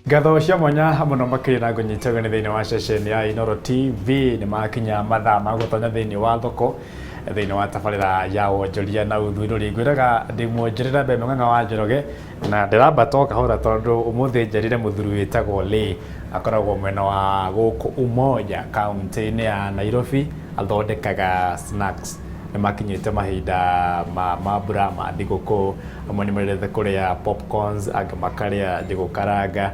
Ngatho cia mwanya mũno makĩria na ngũnyita ũgeni thĩinĩ wa ceceni ya Inooro TV. Nĩ makinya mathaa ma gũtonya thĩinĩ wa thoko thĩinĩ wa tabarĩra ya wonjoria na ũthundũri. Ngwĩraga ndĩ mwonjorera mbere Mũng'ang'a wa Njoroge na ndĩrambata o kahora tondũ ũmũthĩ njerire mũthuri wĩtagwo Lee, akoragwo mwena wa gũkũ Umoja kaũntĩ-inĩ ya Nairobi, athondekaga snacks. Nĩ makinyĩte mahinda ma mambura ma thigũkũ, amwe nĩ mendete kũrĩa popcorns, angĩ makarĩa njũgũ karanga.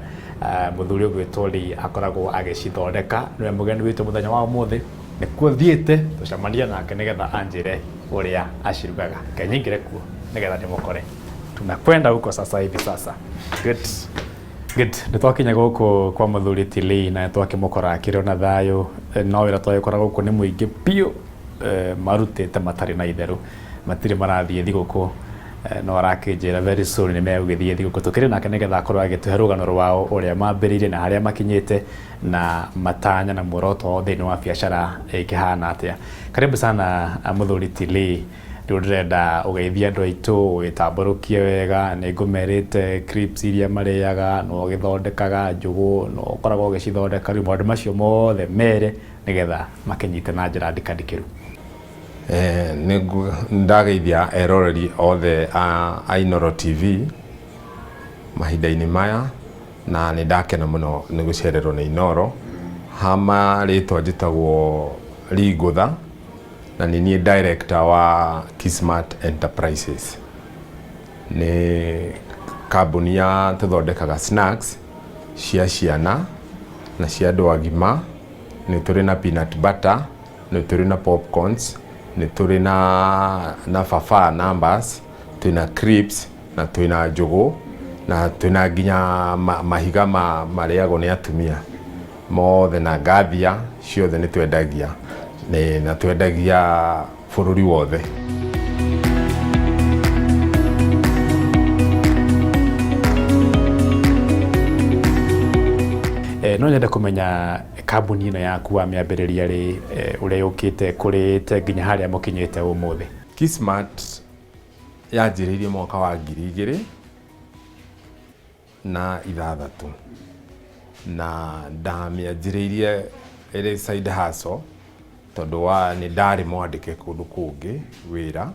Mũthuri ũgwĩtwo Lee akoragwo agĩcithondeka, nĩwe mũgeni witũ mũthenya wa ũmũthĩ, nĩkuo thiĩte tũcemanie nake nĩgetha anjĩre ũrĩa acirugaga. Reke nyingĩre kuo nĩgetha ndĩmũkore. Tunakwenda huko sasa hivi sasa. Good. Good. Nĩ twakinya gũkũ kwa mũthuri ti Lee na nĩ twakĩmũkora akĩrĩ ona thayũ, no wĩra twagĩkora gũkũ nĩ mũingĩ biũ. Marutĩte matarĩ na itherũ, matirĩ marathiĩ thigũkũ, no arakĩnjĩra very soon nĩ megũgĩthiĩ thigũkũ. Tũkĩrĩ nake nĩgetha akorwo agĩtũhe rũgano rwao ũrĩa mambĩrĩirie na harĩa makinyĩte na matanya na muoroto wao thĩinĩ wa biacara ĩkĩhana atĩa. Karibu sana mũthuri ti Lee. Rĩu ndĩrenda ũgeithie andũ aitũ, wĩtambũrũkie wega, nĩ ngũmerĩte crisps iria marĩaga, no ũgĩthondekaga njũgũ, no ũkoragwo ũgĩcithondeka, rĩu maũndũ macio mothe mere nĩgetha makĩnyite na njĩra ndikandikĩru. Nĩ ndageithia eroreri othe a Inooro TV mahinda-inĩ maya na nĩ ndakena mũno nĩ gũcererwo nĩ Inooro. Ha marĩtwa njĩtagwo Lee Ngũtha na nĩ niĩ director wa Kismart Enterprises. Nĩ kambuni ya tũthondekaga snacks cia ciana na cia andũ agima. Nĩ tũrĩ na peanut butter, nĩ tũrĩ na popcorns, nĩ tũrĩ na fafa numbers, twĩna crisps na twĩna njũgũ na twĩna nginya mahiga marĩagwo nĩ atumia mothe na ngathia ciothe nĩ twendagia na twendagia bũrũri wothe. No nyende kũmenya kambuni ĩno yaku wamĩambĩrĩria rĩ, ũrĩa yũkĩte kũrĩte nginya harĩa mũkinyĩte ũmũthĩ. Kismart yanjĩrĩirie mwaka wa 2006 na ndamĩanjĩrĩirie ĩrĩ side hustle tondũ wa nĩ ndarĩ mwandĩke kũndũ kũngĩ wĩra,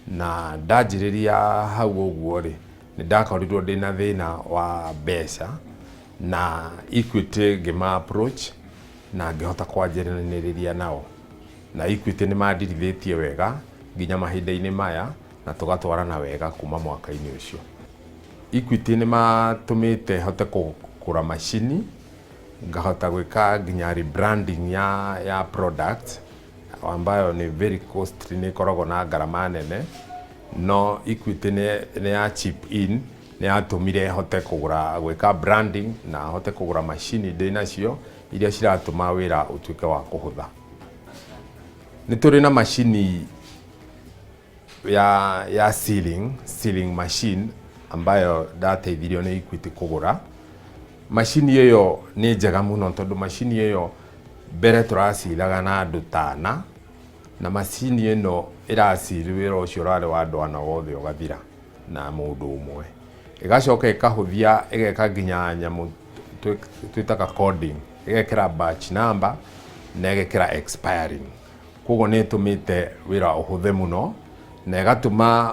na ndanjĩrĩria hau ũguo rĩ, nĩ ndakorirwo ndĩna thĩna wa mbeca na Equity ngĩma approach na ngĩhota kwanjĩrĩria nao, na Equity nĩ mandirithĩtie wega nginya mahinda-inĩ maya na tũgatwarana wega kuma mwaka-inĩ ũcio. Equity nĩ matũmĩte hote kũgũra macini, ngahota gwĩka nginya rebranding ya product ambayo nĩ very costly, nĩ ĩkoragwo na ngarama nene, no Equity nĩ ya chip in, nĩ yatũmire hote kũgũra gwĩka branding na hote kũgũra macini ndĩ nacio iria ciratũma wĩra ũtuĩke wa kũhũtha. Nĩ tũrĩ na macini ya sealing machine ambayo ndateithirio nĩ Equity kũgũra. Macini ĩyo nĩ njega mũno tondũ macini ĩyo mbere tũraciraga na andũ ta ana, na macini ĩno ĩraciri wĩra ũcio ũrarĩ wa andũ ana wothe ũgathira na mũndũ ũmwe. Ĩgacoka ĩkahũthia ĩgeka nginya nyamũ twĩtaga coding, ĩgekĩra batch number na ĩgekĩra expiring. Koguo nĩ ĩtũmĩte wĩra ũhũthe mũno na ĩgatũma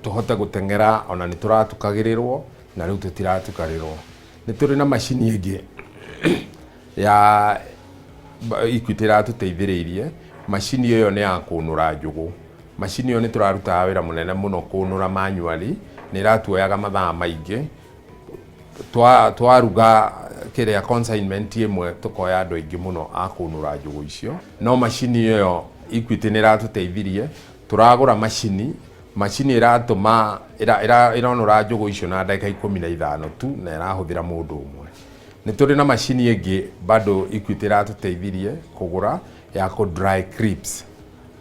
tũhote gũteng'era ona nĩ tũratukagĩrĩrwo na rĩu tũtiratukarĩrwo. Nĩ tũrĩ na macini ĩngĩ ya Equity ĩratũteithĩrĩirie, macini ĩyo nĩ ya kũnũra njũgũ. Macini ĩyo nĩ tũrarutaga wĩra mũnene mũno kũnũra manually, nĩ ĩratuoyaga mathaa maingĩ. Twaruga kĩrĩa consignment ĩmwe tũkoya andũ aingĩ mũno a kũnũra njũgũ icio. No macini ĩyo Equity nĩ ĩratũteithirie, tũragũra macini, macini ĩratũma ĩronũra njũgũ icio na ndagĩka 15 tu na ĩrahũthĩra mũndũ ũmwe. Nĩ tũrĩ na macini ĩngĩ bado Equity ĩratũteithirie kũgũra ya kũ dry crisps.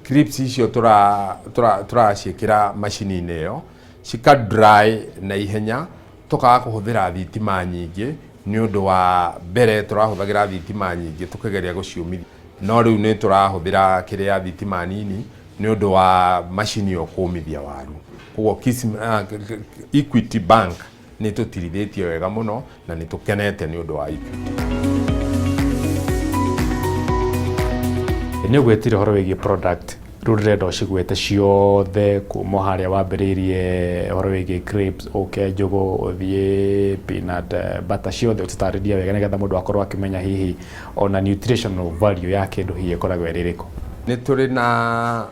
Crisps icio tũraciĩkĩra macini-inĩ ĩyo, cika dry na ihenya, tũkaga kũhũthĩra thitima nyingĩ nĩ ũndũ wa mbere tũrahũthagĩra thitima nyingĩ tũkĩgeria gũciũmithia, no rĩu nĩ tũrahũthĩra kĩrĩa thitima nini nĩ ũndũ wa macini ĩyo kũmithia waru. Koguo Equity Bank Nĩ ĩtũtirithĩtie wega mũno na nĩ tũkenete nĩ ũndũ wa Equity. Nĩ ũgwetire ũhoro wĩgiĩ product, rĩu ndĩrenda ũcigwete ciothe kuma harĩa wambĩrĩirie ũhoro wĩgiĩ crisps, ũke njũgũ, ũthiĩ peanut butter, ciothe ũcitarĩrie wega nĩgetha mũndũ akorwo akĩmenya hihi ona nutritional value ya kĩndũ hihi ĩkoragwo ĩrĩ ĩrĩkũ. Nĩ tũrĩ na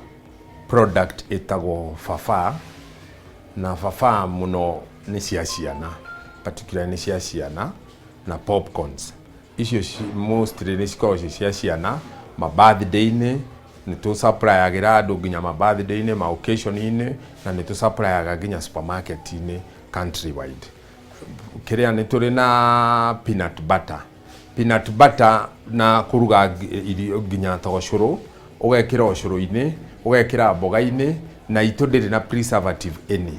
product ĩtagwo Fafa, na Fafa mũno nĩ cia ciana, particularly nĩ cia ciana na popcorns. Icio mostly nĩ cikoragwo ciĩ cia ciana, ma birthday-inĩ, nĩ tũ supplyagĩra andũ nginya ma birthday-inĩ, ma occasion-inĩ, na nĩ tũ supplyaga nginya supermarket-inĩ countrywide. Kĩrĩa nĩ tũrĩ na peanut butter. Peanut butter na kũruga irio nginya ta ũcũrũ, ũgekĩra ũcũrũ-inĩ, ũgekĩra mboga-inĩ, na itũ ndĩrĩ na preservative any.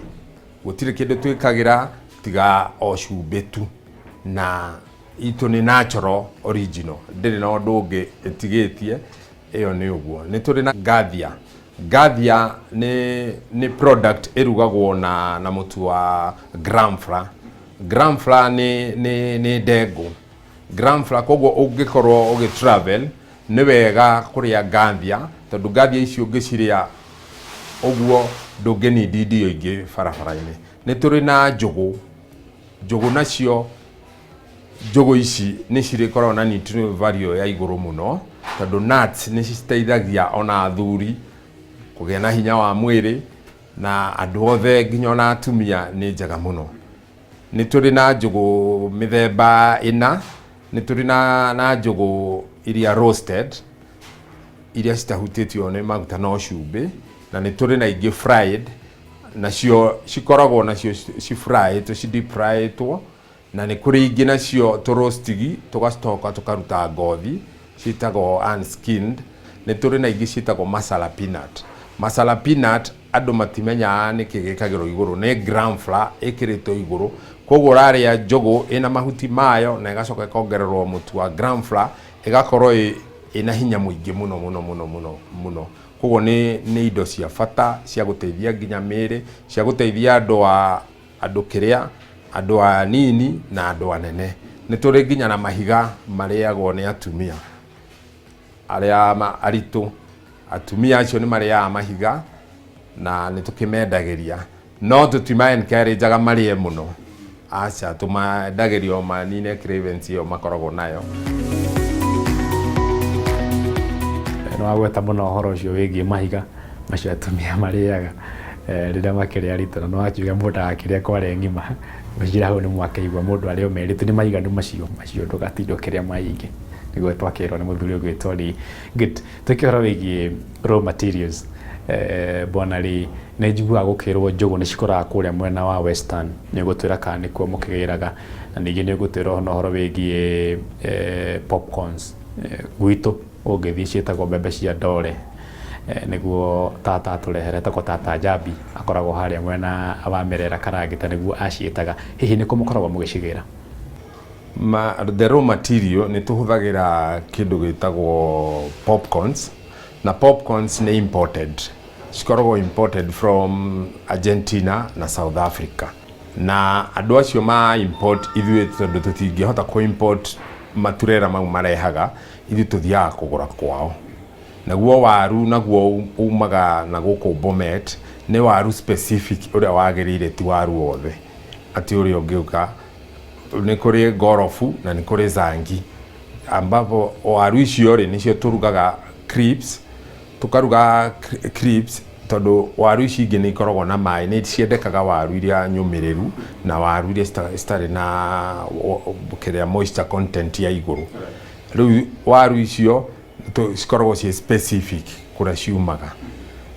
Gũtirĩ kĩndũ twĩkagĩra tiga o cumbĩ tu, na itũ nĩ natural original, ndĩrĩ na ũndũ ũngĩ ĩtigĩtie, ĩyo nĩ ũguo. Nĩ tũrĩ na Gathia. Gathia nĩ product ĩrugagwo na mũtu wa gram flour. Gram flour nĩ ndengũ. Gram flour, koguo ũngĩkorwo ũgĩ travel nĩ wega kũrĩa Gathia, tondũ Gathia icio ũngĩcirĩa ũguo ndũngĩnindi irio ingĩ barabara-inĩ. Nĩ tũrĩ na njũgũ. Njũgũ nacio, njũgũ ici nĩ cirĩkoragwo na nutritional value ya igũrũ mũno, tondũ nuts nĩ citeithagia ona athuri kũgĩa na hinya wa mwĩrĩ, na andũ othe nginya ona atumia nĩ njega mũno. Nĩ tũrĩ na njũgũ mĩthemba ĩna. Nĩ tũrĩ na njũgũ iria roasted, iria citahutĩtio nĩ maguta no cumbĩ, na nĩ tũrĩ na ingĩ fried, nacio cikoragwo nacio cifryĩtwo, ci deep fryĩtwo, na nĩ kũrĩ ingĩ nacio tũrostigi, tũgacoka tũkaruta ngothi, ciĩtagwo unskinned. Nĩ tũrĩ na ingĩ ciĩtagwo masala peanut. Masala peanut andũ matimenyaga nĩkĩ gĩkagĩrwo igũrũ, nĩ gram flour ĩkĩrĩtwo igũrũ, koguo ũrarĩa njũgũ ĩna mahuti mayo na ĩgacoka ĩkongererwo mũtu wa gram flour, ĩgakorwo ĩna hinya mũingĩ mũno mũno mũno mũno mũno. Koguo nĩ indo cia bata cia gũteithia nginya mĩĩrĩ, cia gũteithia andũ a andũ kĩrĩa, andũ anini na andũ anene. Nĩ tũrĩ nginya na mahiga marĩagwo nĩ atumia arĩa aritũ. Atumia acio nĩ marĩaga mahiga na nĩ tũkĩmendagĩria, no tũtima encourage marĩe mũno, aca, tũmendagĩria o manine cravings ĩyo makoragwo nayo. Nĩ wagweta mũno ũhoro ũcio wĩgiĩ mahiga macio atumia marĩaga rĩrĩa makĩrĩ aritũ, na nĩ wakiuga mũndũ agakĩrĩa kware ng'ima. Ngwĩciria hau nĩ mwakĩigua mũndũ arĩa o merĩtwo nĩ maiganu macio macio, ndũgatinda ũkĩrĩa maingĩ, nĩguo twakĩrwo nĩ mũthuri ũgwĩtwo Lee. Good. Twĩke ũhoro wĩgiĩ raw materials. Bwana Lee, nĩ njiguaga gũkĩrwo njũgũ nĩ cikũraga kũrĩa mwena wa Western, nĩ ũgũtwĩra kana nĩkuo mũkĩgĩraga, na ningĩ nĩ ũgũtwĩra ona ũhoro wĩgiĩ popcorns. Gwitũ ũngĩthiĩ ciĩtagwo mbembe cia ndore, nĩguo tata atũrehere, etagwo tata Njambi, akoragwo harĩa mwena wa Merera Karangita, nĩguo aciĩtaga. Hihi nĩkũ mũkoragwo mũgĩcigĩra? The raw material nĩ tũhũthagĩra kĩndũ gĩtagwo popcorns, na popcorns nĩ imported, cikoragwo imported from Argentina na South Africa, na andũ acio ma import, ithuĩ tondũ tũtingĩhota kũ import maturera mau marehaga, ithuĩ tũthiaga kũgũra kwao. Naguo waru naguo umaga na gũkũ Bomet, nĩ waru specific ũrĩa wagĩrĩire, ti waru wothe atĩ ũrĩa ũngĩũka. Nĩ kũrĩ ngorobu na nĩ kũrĩ zangi, ambapo waru icio rĩ nĩcio tũrugaga crisps, tũkaruga crisps, tondũ waru ici ingĩ nĩ ikoragwo na maĩ. Nĩ ciendekaga waru iria nyũmĩrĩru na waru iria citarĩ na kĩrĩa moisture content ya igũrũ. Rĩu waru icio cikoragwo ciĩ specific kũrĩa ciumaga.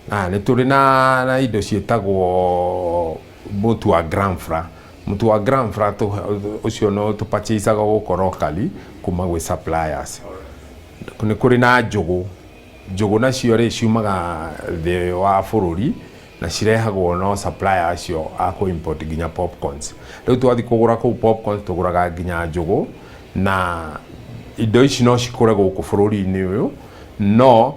Na nĩ tũrĩ na indo ciĩtagwo mũtu wa gram flour. Mũtu wa gram flour ũcio no tũpurchasaga gũkũ locally kuma gwĩ suppliers. Nĩ kũrĩ na njũgũ. Njũgũ nacio rĩ ciumaga thĩ wa bũrũri na cirehagwo no supplier acio a kũ import nginya popcorns. Rĩu twathiĩ kũgũra kũu popcorns, tũgũraga nginya njũgũ, na indo ici no cikũre gũkũ bũrũri-inĩ ũyũ, no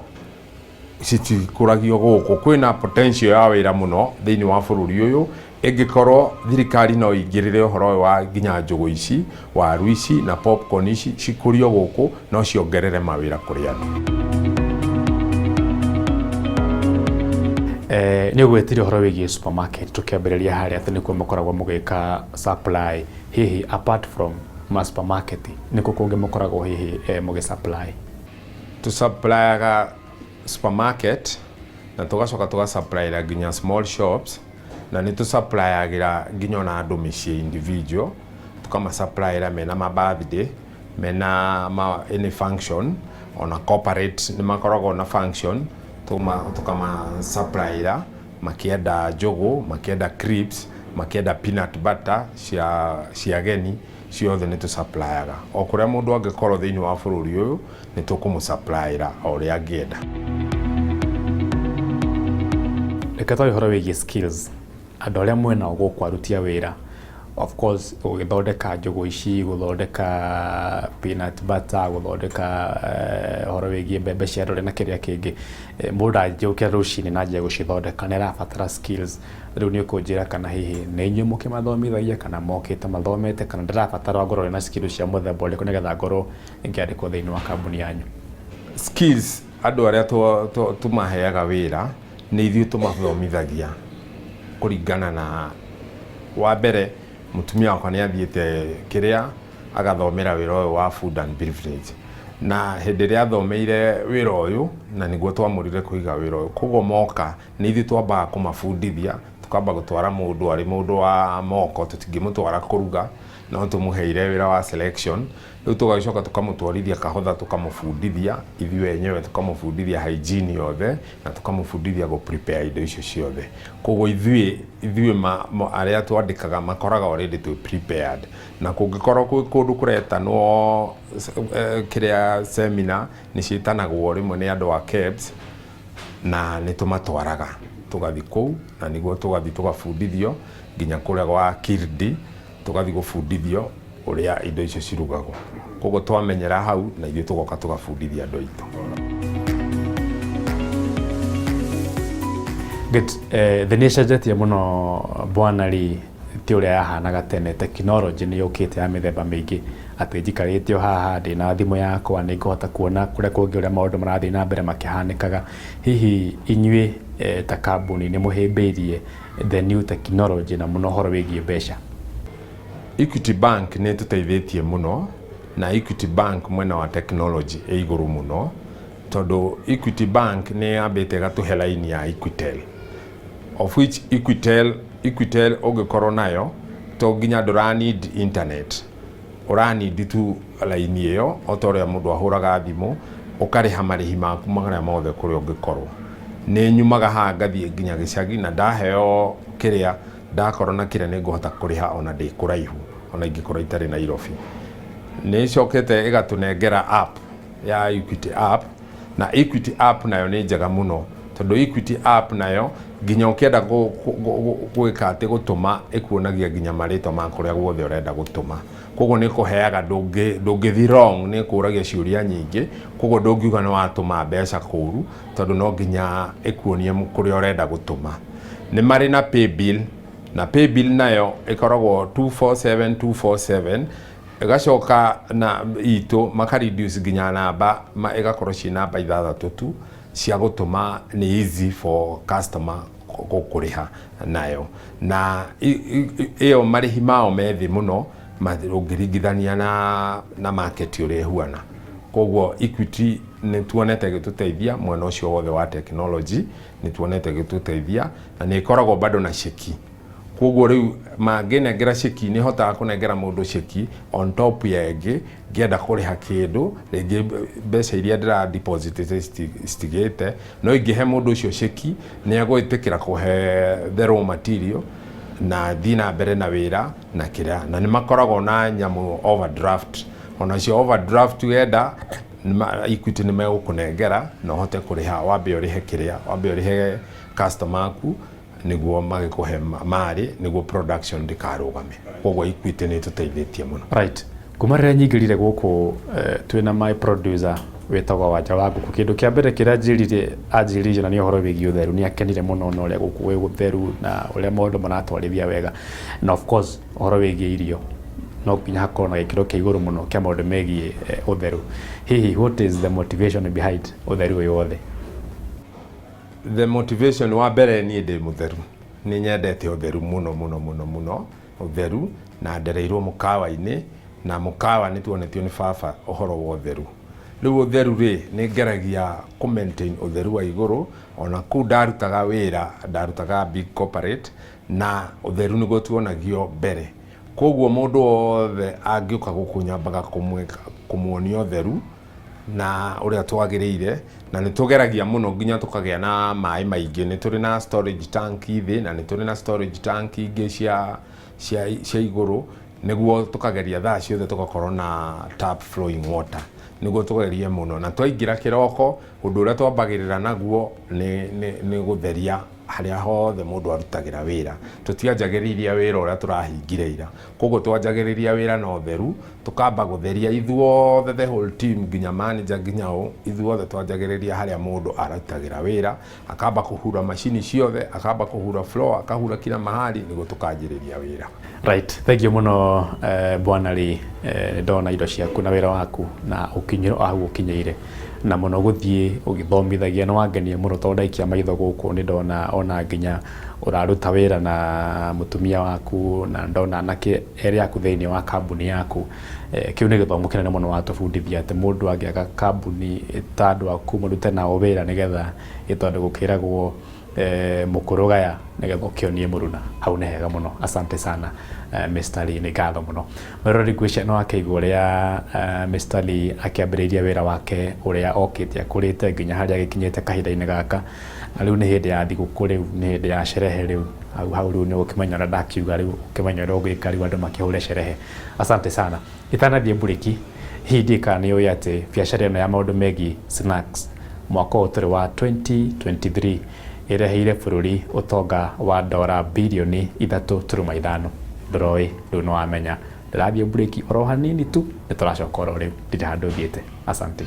citikũragio gũkũ. Kwĩna potential ya wĩra mũno thĩinĩ wa bũrũri ũyũ Ĩngĩkorwo thirikari no ĩingĩrĩre ũhoro ũyũ wa nginya njũgũ ici, waru ici na popcorn ici cikũrio gũkũ, no ciongerere mawĩra kũrĩ andũ. Nĩ ũgwetire ũhoro wĩgiĩ supermarket tũkĩambĩrĩria harĩa atĩ nĩkuo mũkoragwo mũgĩka supply. Hihi apart from ma supermarket, nĩkũ kũngĩ mũkoragwo hihi mũgĩ supply? Tũ supplyaga supermarket na tũgacoka tũga supplyĩra nginya small shops, na nĩ tũ supplyagĩra nginya ona andũ mĩciĩ individual, tũkama supplyĩra mena ma birthday, mena ma any function, ona corporate nĩ makoragwo na function, tũkama supplyĩra makĩenda njũgũ, makĩenda crisps, makĩenda peanut butter cia ageni ciothe nĩ tũsupplyaga. O kũrĩa mũndũ angĩkorwo thĩinĩ wa bũrũri ũyũ, nĩ tũkũmũsupplyĩra o ũrĩa angĩenda. Reke twarie ũhoro wĩgiĩ skills. Andũ arĩa mwĩnao gũkũ aruti a wĩra, of course gũgĩthondeka njũgũ ici, gũthondeka peanut butter, gũthondeka ũhoro wĩgiĩ mbembe cia ndore na kĩrĩa kĩngĩ, mũndũ ndangĩũkĩra rũcinĩ na anjie gũcithondeka, nĩ arabatara skills. Rĩu nĩ ũkũnjĩra kana hihi nĩ inyuĩ mũkĩmathomithagia kana mokĩte mathomete, kana ndĩrabatara ngorwo na skills cia mũthemba ũrĩkũ nĩgetha ngorwo ngĩandĩkwo thĩinĩ wa kambuni yanyu? Skills andũ arĩa tũmaheaga wĩra nĩ ithuĩ tũmathomithagia kũringana na wa mbere mũtumia wakwa nĩ athiĩte kĩrĩa agathomera wĩra ũyũ wa food and beverage, na hĩndĩ ĩrĩa athomeire wĩra ũyũ na nĩguo twamũrire kũiga wĩra ũyũ. Koguo moka nĩ ithuĩ twambaga kũmabundithia, tukamba gũtwara mũndũ arĩ mũndũ wa moko, tũtingĩmũtwara kũruga no tũmũheire wĩra wa selection. Rĩu tũgagĩcoka tũkamũtwarithia kahotha, tũkamũbundithia ithuĩ enyewe, tũkamũbundithia hygiene yothe na tũkamũbundithia gũ prepare indo icio ciothe. Koguo ithuĩ arĩa twandĩkaga makoraga already twĩ prepared, na kũngĩkorwo kwĩ kũndũ kũretanwo kĩrĩa seminar nĩ ciĩtanagwo rĩmwe nĩ andũ a KEBS, na nĩ tũmatwaraga tũgathiĩ kũu, na nĩguo tũgathiĩ tũgabundithio nginya kũrĩa gwa Kirdi, tũgathiĩ gũbundithio ũrĩa indo icio cirugagwo. Koguo twamenyera hau na ithuĩ tũgoka tũgabundithia andũ aitũ. Good. Thĩ nĩ ĩcenjetie mũno bwana Lee, ti ũrĩa yahanaga tene. Tekinoronjĩ nĩ yũkĩte ya mĩthemba mĩingĩ, atĩ njikarĩte o haha ndĩna thimũ yakwa nĩ ngũhota kuona kũrĩa kũngĩ ũrĩa maũndũ marathiĩ na mbere makĩhanĩkaga. Hihi inyuĩ ta kambuni nĩ mũhĩmbĩirie the new technology na mũno ũhoro wĩgiĩ mbeca? Equity Bank nĩ ĩtũteithĩtie mũno, na Equity Bank mwena wa technology ĩ igũrũ mũno, tondũ Equity Bank nĩ yambĩte ĩgatũhe line ya Equitel, of which Equitel ũngĩkorwo nayo to nginya ndũra need internet, ũra need tu line ĩyo o ta ũrĩa mũndũ ahũraga thimũ, ũkarĩha marĩhi maku marĩa mothe kũrĩa ũngĩkorwo. Nĩ nyumaga haha ngathiĩ nginya gĩcagi na ndaheo kĩrĩa ndakorwo na kĩrĩa nĩ ngũhota kũrĩha ona ndĩ kũraihu, ona ingĩkorwo itarĩ Nairobi. Nĩ ĩcokete ĩgatũnengera app ya Equity app, na Equity app nayo nĩ njega mũno, tondũ Equity app nayo nginya ũkĩenda gwĩka atĩ gũtũma, ĩkuonagia nginya marĩtwa ma kũrĩa guothe ũrenda gũtũma. Koguo nĩ ĩkũheaga, ndũngĩthi wrong, nĩ ĩkũragia ciũria nyingĩ, koguo ndũngiuga nĩ watũma mbeca kũru, tondũ no nginya ĩkuonie kũrĩa ũrenda gũtũma. Nĩ marĩ na paybill, na paybill nayo ĩkoragwo 247 247, ĩgacoka na itũ maka reduce nginya namba ĩgakorwo ciĩ namba ithathatũ tu cia gũtũma, nĩ easy for customer kũrĩha nayo, na ĩyo marĩhi mao me thĩ mũno ũngĩringithania na market ũrĩa ĩhuana. Koguo Equity nĩ tuonete ĩgĩtũteithia mwena ũcio wothe wa technology, nĩ tuonete ĩgĩtũteithia, na nĩ ĩkoragwo bado na ceki. Koguo rĩu mangĩnengera ceki, nĩ hotaga kũnengera mũndũ ceki on top ya ĩngĩ ngĩenda kũrĩha kĩndũ rĩngĩ mbeca iria ndĩra deposit citigĩte, no ingĩhe mũndũ ũcio ceki nĩ egwĩtĩkĩra kũhe the raw material na thiĩ na mbere na wĩra na kĩrĩa. Na nĩ makoragwo na nyamũ overdraft, onacio overdraft wenda Equity nĩ megũkũnengera na ũhote kũrĩha, wambe ũrĩhe kĩrĩa, wambe ũrĩhe customer aku nĩguo magĩkũhe marĩ nĩguo production ndĩkarũgame. Koguo Equity nĩ ĩtũteithĩtie mũno. Right, kuma rĩrĩa nyingĩrire gũkũ, twĩna my producer Wĩtagwo Wanja wa Ngũkũ. Kĩndũ kĩa mbere kĩrĩa anjĩrire anjĩrire na nĩ ũhoro wĩgiĩ ũtheru. Nĩ akenire mũno na ũrĩa gũkũ gwĩ gũtheru na ũrĩa maũndũ maratwarithia wega. Na of course ũhoro wĩgiĩ irio no nginya hakorwo na gĩkĩro kĩa igũrũ mũno kĩa maũndũ megiĩ ũtheru. Hihi what is the motivation behind ũtheru ũyũ wothe? The motivation wa mbere, niĩ ndĩ mũtheru, nĩ nyendete ũtheru mũno mũno mũno mũno, ũtheru, na ndereirwo mũkawa-inĩ, na mũkawa nĩ tuonetio nĩ baba ũhoro wa ũtheru. Rĩu ũtheru rĩ, nĩ ngeragia kũ maintain ũtheru wa igũrũ. Ona kũu ndarutaga wĩra, ndarutaga big corporate, na ũtheru nĩguo tuonagio mbere. Koguo mũndũ wothe angĩũka gũkũ, nyambaga kũmuonia ũtheru na ũrĩa twagĩrĩire, na nĩ tũgeragia mũno nginya tũkagĩa na maĩ maingĩ. Nĩ tũrĩ na storage tank thĩ, na nĩ tũrĩ na storage tank ingĩ cia igũrũ, nĩguo tũkageria thaa ciothe tũgakorwo na tap flowing water, nĩguo tũgerie mũno. Na twaingĩra kĩroko, ũndũ ũrĩa twambagĩrĩra naguo nĩ gũtheria harĩa hothe mũndũ arutagĩra wĩra. Tũtianjagĩrĩria wĩra ũrĩa tũrahingire ira, koguo twanjagĩrĩria wĩra na ũtheru, tũkamba gũtheria ithuothe, the whole team, nginya manager, nginya ũ, ithuothe twanjagĩrĩria harĩa mũndũ arutagĩra wĩra, akamba kũhura macini ciothe, akamba kũhura floor, akahura kila mahali, nĩguo tũkanjĩrĩria wĩra. Right, thank you mũno, bwana Lee. Ndona indo ciaku na wĩra waku na ũkinyĩro hau ũkinyĩire na mũno gũthiĩ ũgĩthomithagia, nĩ wangenia mũno, tondũ ndaikia maitho gũkũ nĩ ndona ona nginya ũraruta wĩra na mũtumia waku, na ndona anake erĩ aku thĩinĩ wa kambuni yaku. Kĩu nĩ gĩthomo kĩnene mũno watũbundithia, atĩ mũndũ angĩaka kambuni ta andũ aku mũrute nao wĩra, nĩgetha tondũ gũkĩragwo mũkũrũ gaya nĩgetha ũkĩonie mũruna. Hau nĩ hega mũno. Asante sana, Mr. Lee, nĩ ngatho mũno. Mwĩroreri, ngwĩciria nĩ wakĩigua ũrĩa Mr. Lee akĩambĩrĩirie wĩra wake, ũrĩa okĩte akũrĩte nginya harĩa agĩkinyĩte kahinda-inĩ gaka. Na rĩu nĩ hĩndĩ ya thigũkũ, rĩu nĩ hĩndĩ ya sherehe. Rĩu hau hau rĩu nĩ ũkĩmenya ũrĩa ndakiuga, rĩu ũkĩmenya ũrĩa ũgwĩka, rĩu andũ makĩhũre sherehe. Asante sana. Itanathiĩ mburĩki, hihi ndiĩ kana nĩ ũĩ atĩ biacara ĩno ya maũndũ megiĩ snacks mwaka ũyũ tũrĩ wa 2023 ĩreheire bũrũri ũtonga wa ndora 3.5 birioni? Ndũroĩ? Rĩu nĩ wamenya. Ndĩrathiĩ mburĩki oro hanini tu, nĩ tũracoka oro rĩu, ndirĩ handũ thiĩte. Asante.